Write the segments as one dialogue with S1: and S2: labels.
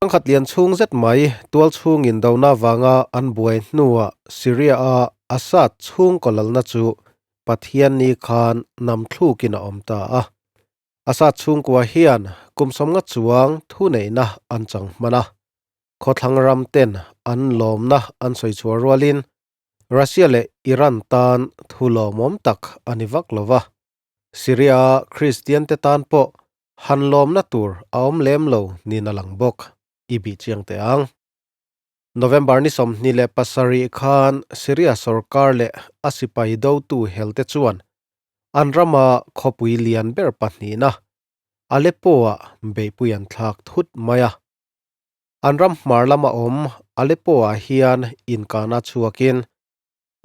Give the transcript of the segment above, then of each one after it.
S1: Sangkhat lian chhung zet mai tual chhung indona vanga an buai hnuah Syria-a Assad chhungkaw lalna chu Pathianni khan nam thlukin a awm ta a. Assad chhungkua hian kum sawmnga chuang thuneihna an chang hman a. Khawthlang ram ten an lawmna an sawi chhuah rualin Russia leh Iran tan thu lawmawm tak a ni vak lo va. Syria-a Kristiante tan pawh han lawmna tur a awm lem lo niin a lang bawk, i bih chiang teh ang. November ni 27 khan Syria sorkar leh a sipai dotu helte chuan an rama khawpui lian ber pahnihna Aleppo-ah beihpui an thlak thut mai a. An ram hmar lama awm Aleppo-ah hian inkahna chhuakin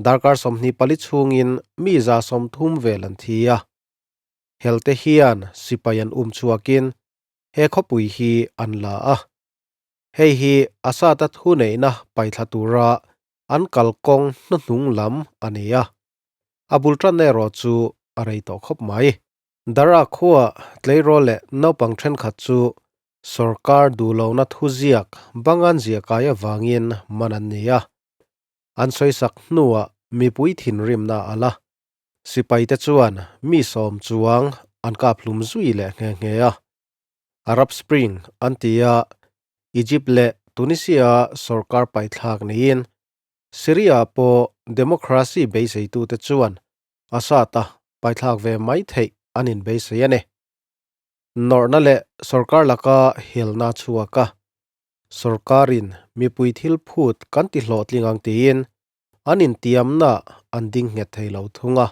S1: Darkar 24 chhungin mi 30 vel an thi a. Helte hian sipai an um chhuakin he khawpui hi an la a. Hei hi Assad-a thuneihna paithla tura an kalkawng hnuhnung lam a ni a. A bul tanna erawh chu a rei tawh khawp mai. Dara khua tleirawl leh naupang thenkhat chu sorkar duhlohna thuziak bangan ziakai avangin man an ni a. An sawisak hnuah mipui thinrimna a la. Sipaite chuan mi sawm chuang an kap hlum zui leh nghe nghe a. Arab Spring an ti a, Egypt leh Tunisia sorkar paithlak niin Syria pawh democracy beiseitute chuan Assad-a paithlak ve mai theih an inbeisei a ni. Nawrhna leh sorkar laka helna a chhuak a. Sorkarin mipui thil phut kan ti hlawhtling ang tiin an intiamna an ding nghet thei lo thung a.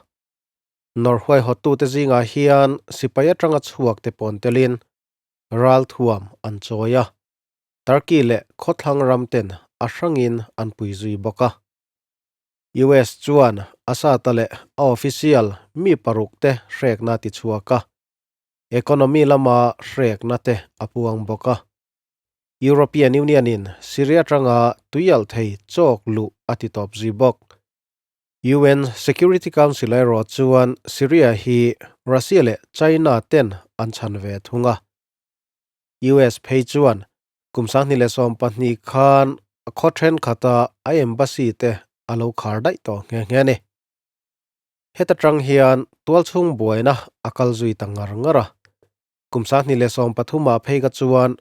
S1: Nawrhuai hawttute zingah hian sipai atanga chhuak te pawn telin ralthuam an chawi a, Turkey leh khawthlang ram ten a hrangin an pui zui bawk a. US chuan Assad-a leh a official mi paruk te hrekna a tichhuak a, economy lama hrekna te a puang bawk a. European Union in Syria atanga tuialh thei chawk luh a ti tawp zui bawk. UN Security Council erawh chuan Syria hi Russia leh China ten an chhan ve thung a. US phei chuan kum 2012 khan khaw thenkhat-a a embassy te a lo khar daih tawh nghe nghe a ni. Heta tang hian tualchhung buaina a kal zui ta ngar ngar a. Kum 2013 ah phei ka chuan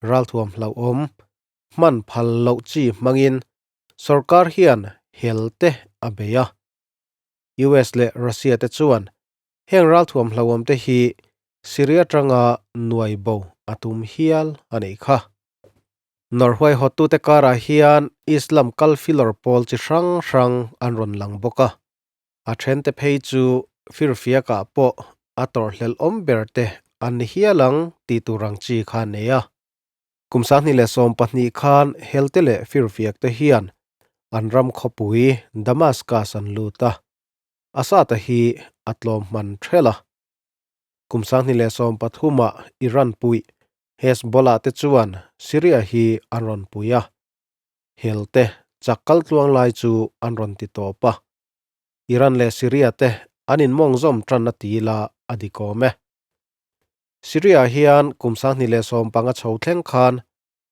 S1: ralthuam hlauhawm hman phal loh chi hmangin sorkar hian hel te a bei a. US leh Russia te chuan heng ralthuam hlauhawm te hi Syria tanga nuai bo a tum hial a nih kha. Norway hawttute karah hian Islam kalfilawr pawl chi hrang hrang an rawn lang bawk a. A thente phei chu firfiakah pawh a tawrhhlelh awm ber te an ni hial ang tih tur ang chi kha a nei a. Kum 2012 khan helte leh firfiak te hian an ram khawpui Damascus an lut a, Assad-a hi a tlawm hman ṭhelh a. Kum 2013 ah Iran puih Hezbollah te chuan Syria hi an rawn pui a. Helte chak kal tluang lai chu an rawn ti tawp a. Iran leh Syria te an inmawng zawm tan a ti ila a dik awm e. Syria hian kum 2015 chho thleng khan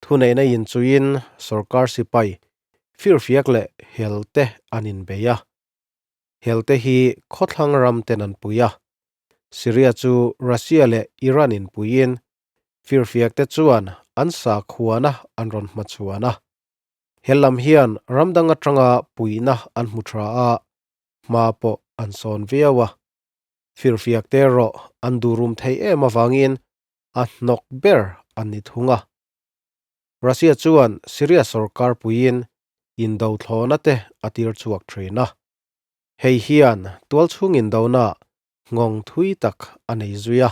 S1: thuneihna inchuiin sorkar sipai firfiak leh helte an inbei a. Helte hi khawthlang ram ten an pui a. Syria chu Russia leh Iran inpuiin firfiak te chuan an sakhuana an rawn hmachhuan a. He lam hian ram dang atanga puihna an hmu tha a, hma pawh an sawn viau a. Firfiak te erawh an duhrum thei em avangin a hnawk ber an ni thung a. Russia chuan Syria sorkar puiin indo thlawhna te a tir chhuak thin a. Hei hian tualchhung indona nghawng thui tak a nei zui a.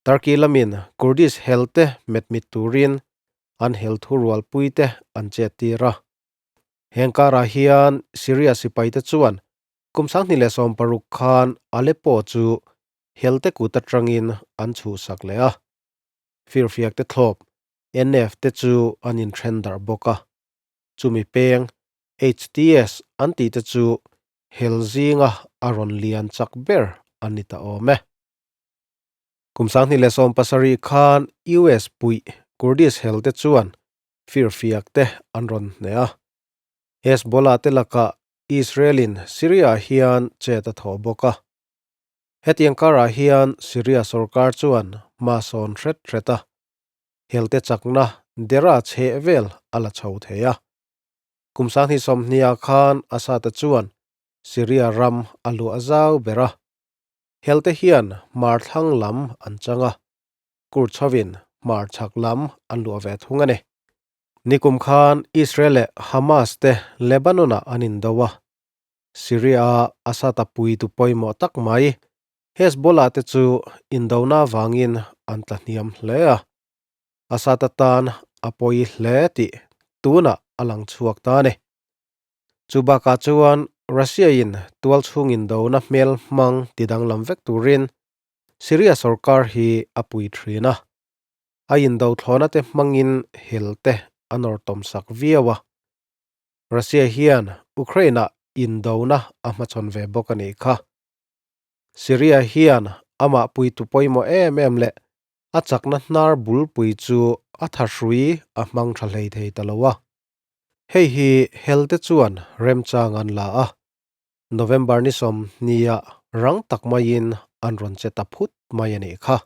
S1: Turkey lamin Kurdish helte metmit turin an hel thurualpuite an chettir a. Heng karah hian Syria sipaite chuan kum 2016 khan Aleppo chu helte kut atangin an chhuhsak leh a. Firfiakte thlawp NF te chu an inthen darh bawk a. Chumi peng HTS an tihte chu hel zinga a rawn lian chak ber an ni ta awm e. Kum 2017 khan US puih Kurdish helte chuan firfiak te an rawn hneh a. Hezbollah te lakah Israel-in Syria-ah hian chet a thawh bawk a. Hetiang karah hian Syria sorkar chuan hma sawn hret hret a, helte chakna Deraa chheh vel a la chho thei a. Kum 2020 ah khan Assad-a chuan Syria ram a luah zau ber a. Helte hian hmar thlang lam an chang a, Kurd-chhovin hmar chhak lam an luah ve thung a ni. Nikum khan Israel leh Hamas te Lebanon-ah an indo a, Syria-a Assad-a puitu pawimawh tak mai Hezbollah te chu indona avangin an tla hniam hle a, Assad-a tan a pawi hle tih tunah a lang chhuak ta a ni. Chu bakah chuan Russia-in tualchhung indona hmel hmang tidanglam vek turin Syria sorkar hi a pui thin a. A indo thlawhna te hmangin hel te a nawr tawm sak viau a. Russia hian Ukraine-ah indona a hmachhawn ve bawk a nih kha. Syria hian amah puitu pawimawh em em leh a chakna hnar bulpui chu a thahrui a hmang tha hlei thei ta lo a. Hei hi hel te chuan remchang an la a, November ni 20 ah rang tak maiin an rawn che ta phut mai a nih kha.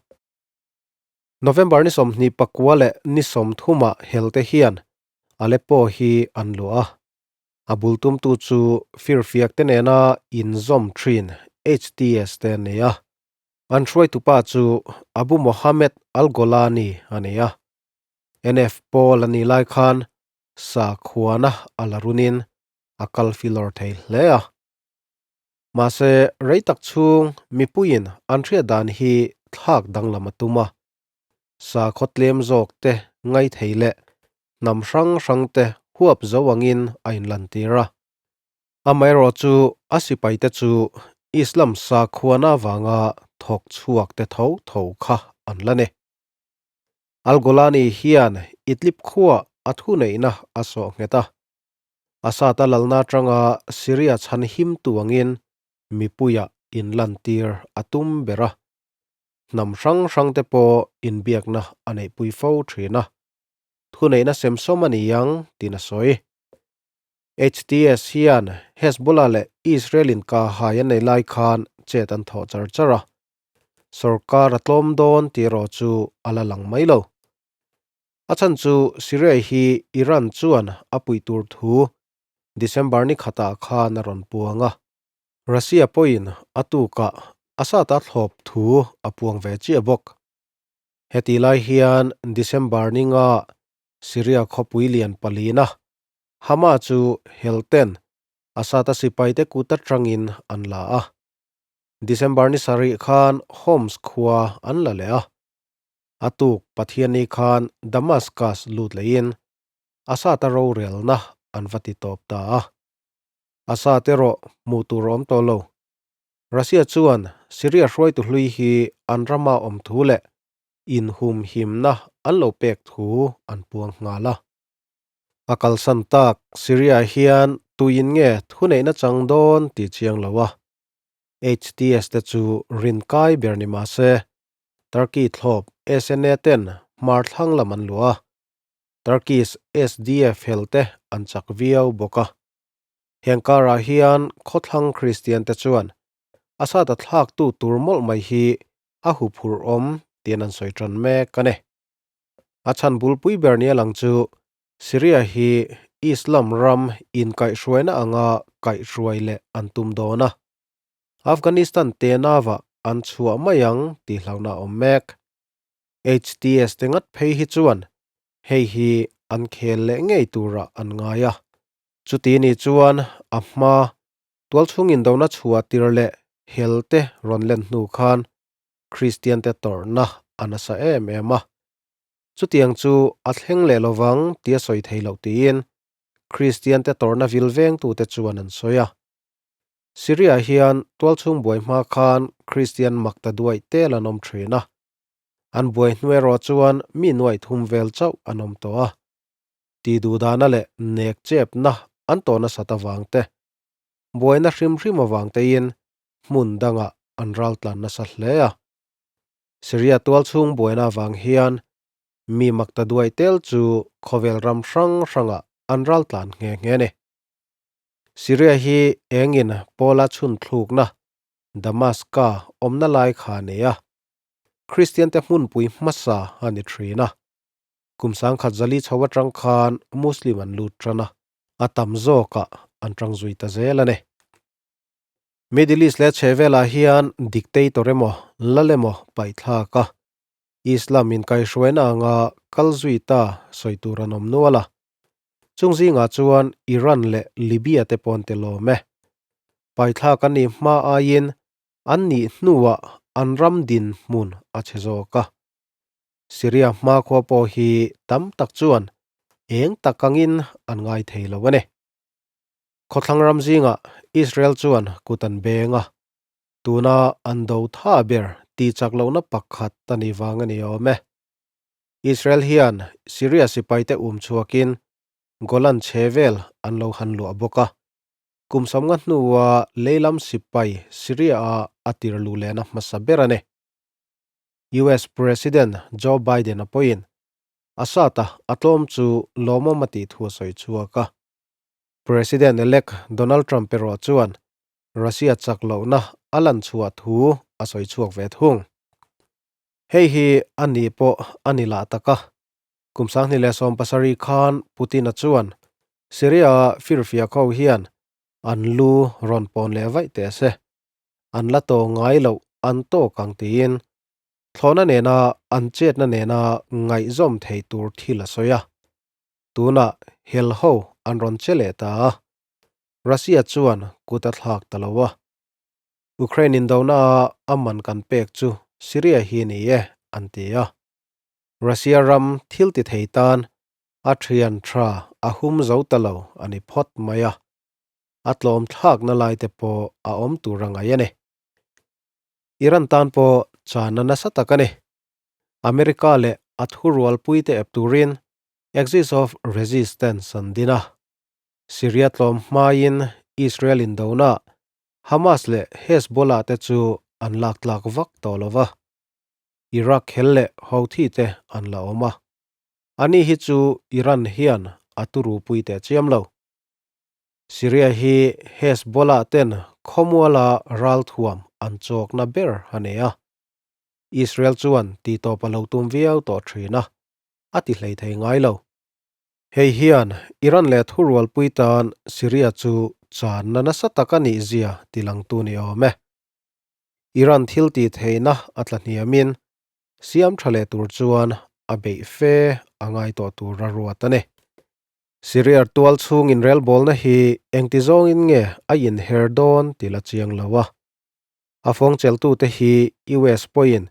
S1: November ni 29 leh ni 30 ah hel te hian Aleppo hi an luah a. A bul tumtu chu firfiak te nena inzawm thin HTS te an ni a. An hruaitupa chu Abu Mohammed al-Golani a ni a. NF pawl a nih lai khan sakhuana a la runin a kal filawr thei hle a. Mahse, rei tak chhung mipuiin an hriat dan hi thlak danglam a tum a. Sakhaw tlem zawk te ngaithei leh hnam hrang hrang te huap zo angin a inlantir a. Amaherawh chu a sipaite chu Islam sakhuana avanga thawk chhuak te tho tho kha an la ni. Al-Golani hian Idlib khuaa a thuneihna a sawh nghet a. Assad-a lalna atanga Syria chhan him tu angin mipuia inlantir a tum ber a. Hnam hrang hrangte pawh inbiakna a neihpui fo thin a. Thuneihna semsawm a ni ang tiin a sawi. HTS hian Hezbollah leh Israel inkahhai an nei lai khan chet an thawh char char a. Sorkar a tlawm dawn tih erawh chu a la lang mai lo. A chhan chu Syria hi Iran chuan a puih tur thu December ni khatah khan a rawn puang a. Russia pawhin a tukah Assad-a thlawp thu a puang ve chiah bawk. Hetih lai hian December ni nga Syria khawpui lian palina Hama chu helten Assad-a sipaite kut atangin an la a. December ni sarih khan Homs khua an la leh a. A tuk Pathianni khan Damascus lut lehin Assad-a rorelna an va ti tawp ta a. Assad erawh hmuh tur a awm tawh lo. Russia chuan Syria hruaitu hlui hi an rama awm thu leh inhumhimna an lo pek thu an puang nghal a. A kalsan tak Syria hian tuin nge thuneihna chang dawn tih chiang lo a. HTS te chu rinkai ber ni mah se, Turkey thlawp SNA ten hmar thlang lam an luah a, Turkey's SDF hel te an chak viau bawk a. Heng karah hian khawthlang Kristian te chuan Assad-a thlaktu tur mawlh mai hi a huphurh awm tiin an sawi tan mek a ni. A chhan bulpui ber nia lang chu Syria hi Islam ram inkaihhruaina anga kaihhruai leh an tum dawn a, Afghanistan tenava an chhuah mai ang tih hlauhna a awm mek. HTS te ngat phei hi chuan hei hi an khel leh ngei turah an ngai a. Chuti ni chuan a hma tualchhung indona chhuah tir leh hel te rawn len hnu khan Kristian te tawrhna a nasa em em a. Chutiang chu a thleng leh lovang tia sawi thei loh tiin Kristian te tawrhna vil vengtute chuan an sawi a. Syria hian tualchhung buai hma khan Kristian makta duaih tel an awm thin a. An buai hnu erawh chuan mi nuaih thum vel chauh an awm tawh a. Ti duhdana leh nek chepna an tawh nasat avang te, buaina hrim hrim avang tein hmun dangah an ral tlan nasa hle a. Syria tualchhung buaina avang hian Mi makta duai tel chu khawvel ram hrang hrangah an raltlan nghe nghe a ni. Syria hi engin pawla chhun thlukna Damaska awmna lai kha a nei a, Kristiante hmunpui hmasa a ni thin a. Kum 1040 chho atang khan Muslim an lut tan a, a tam zawkah an tang zui ta zel a ni. Middle East leh chhehvelah hian dictator emaw lal emaw paihthlak a, Islam inkaihhruaina anga kal zui ta sawi tur an awm nual a. Chung zingah chuan Iran leh Libya te pawn tel awm e. Paithlak an nih hma aiin an nih hnuah an ram dinhmun a chhe zawk a. Syria hmakhua pawh hi tam tak chuan eng tak angin an ngai thei lo a ni. Khawthlang ram zingah Israel chuan kut an beng a, tuna an do tha ber tihchak lohna pakhat a nih vang a ni awm e. Israel hian Syria sipaite um chhuakin Golan chhe vel an lo han luah bawk a, kum 50 hnua leilam sipai Syria-a a tir luh lehna hmasa ber a ni. US President Joe Biden-a pawhin Assad-a a tlawm chu lawmawm a tih thu a sawi chhuak a. President-elect Donald Trump erawh chuan Russia chak lohna a lan chhuah thu a sawi chhuak ve thung. Hei hi a ni pawh a ni lah tak a, kum 2017 khan Putin-a chuan Syria-a firfiak ho hian an lu rawn pawn leh vaih teh se, an la tawh ngai loh an tawk ang tiin thlawhna nena an chetna nena ngaihzawm thei tur thil a sawi a. Tunah hel ho an rawn che leh ta a, Russia chuan kut a thlak ta lo a. Ukraine indona a a man kan pek chu Syria hi ni e an ti a. Russia ram thil ti thei tan a thian tha a hum zo ta lo a ni phawt mai a. A tlawm thlakna lai te pawh a awm tur a ngaih a ni. Iran tan pawh chana nasa tak a ni. America leh a thurualpuite ep turin Axis of Resistance an din a. Syria tlawm hmain Israel indona Hamas leh Hezbollah te chu an lak tlak vak tawh lo va, Iraq hel leh Houthi te an la awm a. Ani hi chu Iran hian a turu pui teh chiam lo. Syria hi Hezbollah ten khawmuala ralthuam an chawkna ber a nei a. Israel chuan tihtawp a lo tum viau tawh thin a, a ti hlei thei ngai lo. Hei hian Iran leh thurualpui tan Syria chu channa nasa tak a nih zia tilangtu ni awm e. Iran thil tih theihna a tla hniamin siam tha leh tur chuan a beih fe a ngai tawh tur a ruat a ni. Syria tual chhung inrelbawlna hi engti zawngin nge a inher dawn ti la chiang lo a. A fawngcheltute hi US pawhin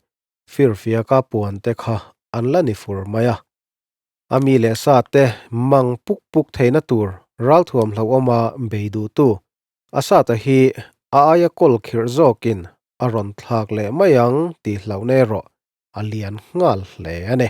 S1: firfiaka puante kha an la ni fur mai a. A mi leh sa te mang puk puk theihna tur ralthuam hlauhawma bei duhtu Assad-a hi a aia kawl khirh zawkin a rawn thlak leh mai ang tih hlauhna erawh a lian nghal hle a ni.